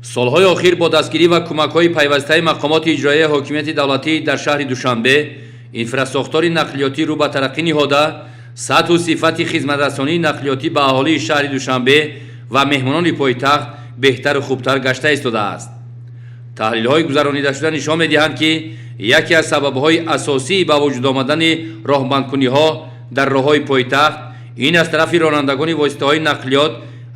Солҳои охир бо дастгирӣ ва кӯмакҳои пайвастаи мақомоти иҷроияи ҳокимияти давлатӣ дар шаҳри Душанбе инфрасохтори нақлиётӣ рӯ ба тараққӣ ниҳода, сатҳу сифати хизматрасонии нақлиётӣ ба аҳолии шаҳри Душанбе ва меҳмонони пойтахт беҳтару хубтар гашта истодааст. Таҳлилҳои гузаронидашуда нишон медиҳанд, ки яке аз сабабҳои асосии ба вуҷуд омадани роҳбандкуниҳо дар роҳҳои пойтахт ин аз тарафи ронандагони воситаҳои нақлиёт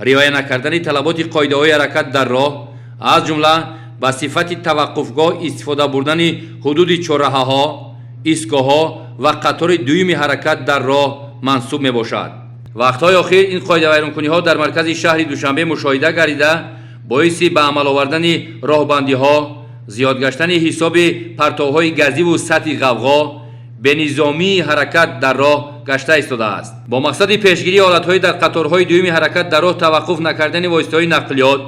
риоя накардани талаботи қоидаҳои ҳаракат дар роҳ, аз ҷумла ба сифати таваққуфгоҳ истифода бурдани ҳудуди чорраҳаҳо, истгоҳҳо ва қатори дуюми ҳаракат дар роҳ мансуб мебошад. Вақтҳои охир ин қоидавайронкуниҳо дар маркази шаҳри Душанбе мушоҳида гардида, боиси ба амал овардани роҳбандиҳо, зиёд гаштани ҳисоби партовҳои газиву сатҳи ғавғо, бенизомии ҳаракат дар роҳ гашта истодааст. Бо мақсади пешгирии ҳолатҳои дар қаторҳои дуюми ҳаракат дар роҳ таваққуф накардани воситаҳои нақлиёт,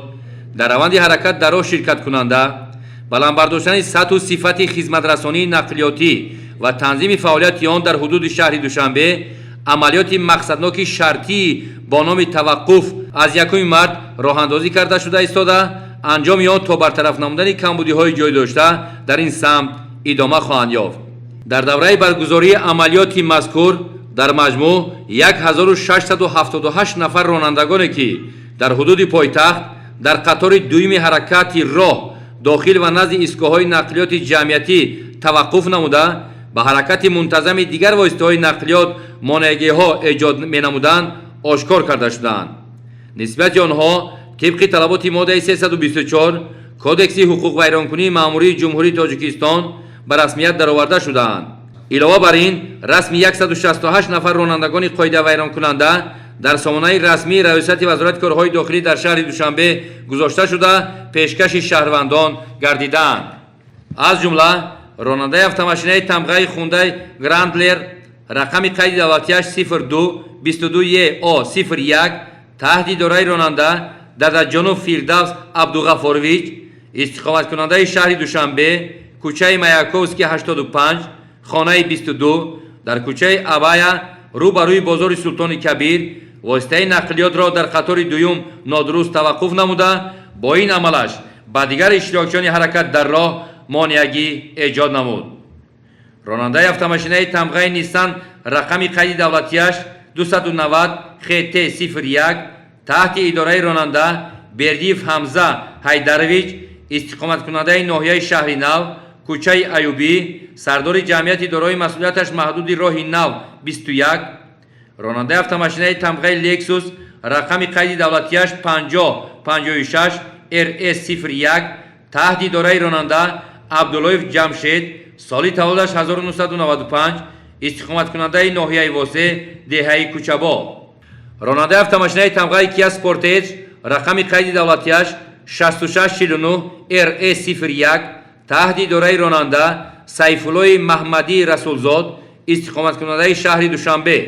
дар раванди ҳаракат дар роҳ ширкаткунанда, баланд бардоштани сатҳу сифати хизматрасонии нақлиётӣ ва танзими фаъолияти он дар ҳудуди шаҳри Душанбе амалиёти мақсадноки шартии бо номи «Таваққуф» аз 1 март роҳандозӣ карда шуда истода, анҷоми он то бартараф намудани камбудиҳои ҷой дошта дар ин самт идома хоҳанд ёфт. Дар давраи баргузории амалиёти мазкур дар маҷмӯъ 1678 нафар ронандагоне, ки дар ҳудуди пойтахт дар қатори дуюми ҳаракати роҳ дохил ва назди истгоҳҳои нақлиёти ҷамъиятӣ таваққуф намуда, ба ҳаракати мунтазами дигар воситаҳои нақлиёт монеагиҳо эҷод менамуданд, ошкор карда шудаанд. Нисбати онҳо тибқи талаботи моддаи 324 Кодекси ҳуқуқвайронкунии маъмурии Ҷумҳурии Тоҷикистон ба расмият дароварда шудаанд. Илова бар ин, расми 168 нафар ронандагони қоидавайронкунанда дар сомонаи расмии Раёсати Вазорати корҳои дохилӣ дар шаҳри Душанбе гузошта шуда, пешкаши шаҳрвандон гардидаанд. Аз ҷумла ронандаи автомошинаи тамғаи Хундай Грандлер, рақами қайди давлатияш 02 22 ЕО 01, таҳти идораи ронанда Дадаҷонов Фирдавс Абдуғаффорович, истиқоматкунандаи шаҳри Душанбе, кӯчаи Маяковский 85, хонаи 22, дар кӯчаи Абая, рӯ ба рӯи бозори Султони Кабир, воситаи нақлиётро дар қатори дуюм нодуруст таваққуф намуда, бо ин амалаш ба дигар иштирокчиёни ҳаракат дар роҳ монеагӣ эҷод намуд. Ронандаи автомошинаи тамғаи Ниссан, рақами қайди давлатияш 290 ХТ 01, таҳти идораи ронанда Бердиев Ҳамза Ҳайдарович, истиқоматкунандаи ноҳияи Шаҳри Нав, кӯчаи Аюбӣ, сардори ҷамъияти дорои масъулияташ маҳдуди «Роҳи нав 21». Ронандаи автомошинаи тамғаи Лексус, рақами қайди давлатияш 50 56 РС 01, таҳти идораи ронанда Абдуллоев Ҷамшед, соли таваллудаш 1995, истиқоматкунандаи ноҳияи Восе, деҳаи Кӯчабоғ. Ронандаи автомошинаи тамғаи Кия Спортедж, рақами қайди давлатияш 6649 РС 01, таҳти идораи ронанда Сайфуллои Маҳмадии Расулзод, истиқоматкунандаи шаҳри Душанбе.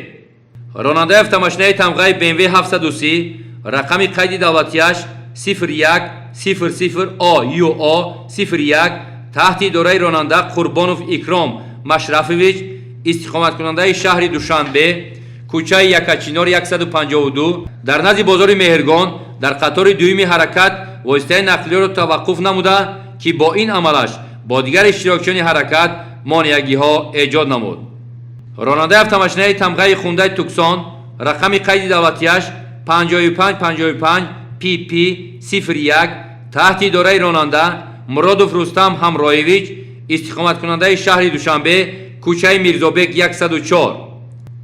Ронандаи автомошинаи тамғаи БМВ 730, рақами қайди давлатияш 01 00 ОЮО 01, таҳти идораи ронанда Қурбонов Икром Машрафович, истиқоматкунандаи шаҳри Душанбе, кӯчаи Якачинор 152, дар назди бозори Меҳргон дар қатори дуюми ҳаракат воситаи нақлиётро таваққуф намуда, ки бо ин амалаш бо дигар иштирокчиёни ҳаракат монеагиҳо эҷод намуд. Ронандаи автомошинаи тамғаи Хундай Туксон, рақами қайди давлатияш 55 55 ПП 01, таҳти идораи ронанда Муродов Рустам Ҳамроевич, истиқоматкунандаи шаҳри Душанбе, кӯчаи Мирзобек 104.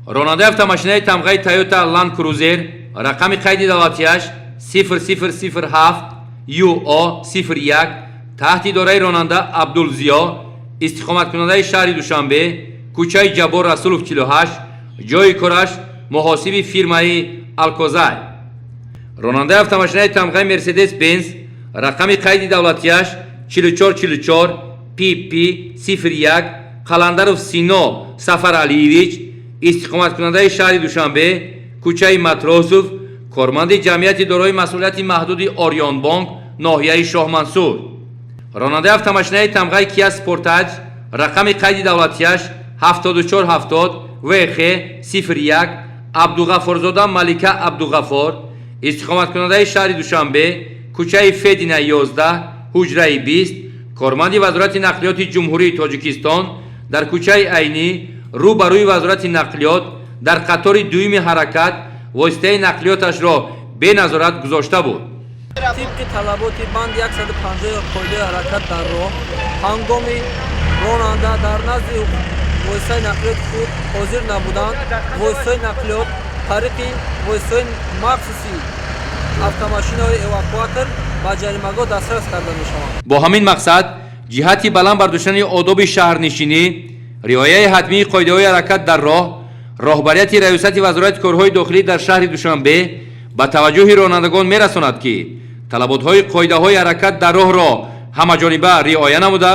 Ронандаи автомошинаи тамғаи Тойота Ланд Крузер, рақами қайди давлатияш 0007 ЮО 01, таҳти идораи ронанда Абдулзиё, истиқоматкунандаи шаҳри Душанбе, кӯчаи Ҷаббор Расулов 48, ҷойи кораш муҳосиби фирмаи Алкозай. Ронандаи автомошинаи тамғаи Мерседес Бенз, рақами қайди давлатияш 4444 ПП 01, Қаландаров Сино Сафаралиевич, истиқоматкунандаи шаҳри Душанбе, кӯчаи Матросов, корманди ҷамъияти дорои масъулияти маҳдуди Орионбонк ноҳияи Шоҳмансур. Ронандаи автомошинаи тамғаи Кия Спортаҷ, рақами қайди давлатияш 7470 ВХ 01, Абдуғаффорзода Малика Абдуғаффор, истиқоматкунандаи шаҳри Душанбе, Кӯчаи Федина, 11, ҳуҷраи 20, корманди Вазорати нақлиёти Ҷумҳурии Тоҷикистон дар кӯчаи Айнӣ, рӯ ба рӯи Вазорати нақлиёт, дар қатори дуюми ҳаракат воситаи нақлиёташро беназорат гузошта буд. Тибқи талаботи банди 150 қоидаи ҳаракат дар роҳ, ҳангоми ронанда дар назди воситаи нақлиёти худ ҳозир набуданд, воситаи нақлиёт тариқи воситаҳои махсуси автомошинаҳои эвакуатор ба ҷаримагоҳ дастрас карда мешаванд. Бо ҳамин мақсад, ҷиҳати баланд бардоштани одоби шаҳрнишинӣ, риояи ҳатмии қоидаҳои ҳаракат дар роҳ, роҳбарияти Раёсати Вазорати корҳои дохилӣ дар шаҳри Душанбе ба таваҷҷӯҳи ронандагон мерасонад, ки талаботҳои қоидаҳои ҳаракат дар роҳро ҳамаҷониба риоя намуда,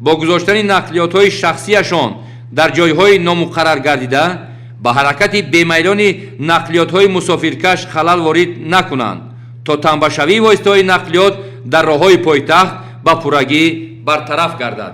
бо гузоштани нақлиётҳои шахсияшон дар ҷойҳои номуқаррар гардида, ба ҳаракати бемайлони нақлиётҳои мусофиркаш халал ворид накунанд, то тамбашавии воситаҳои нақлиёт дар роҳҳои пойтахт ба пуррагӣ бартараф гардад.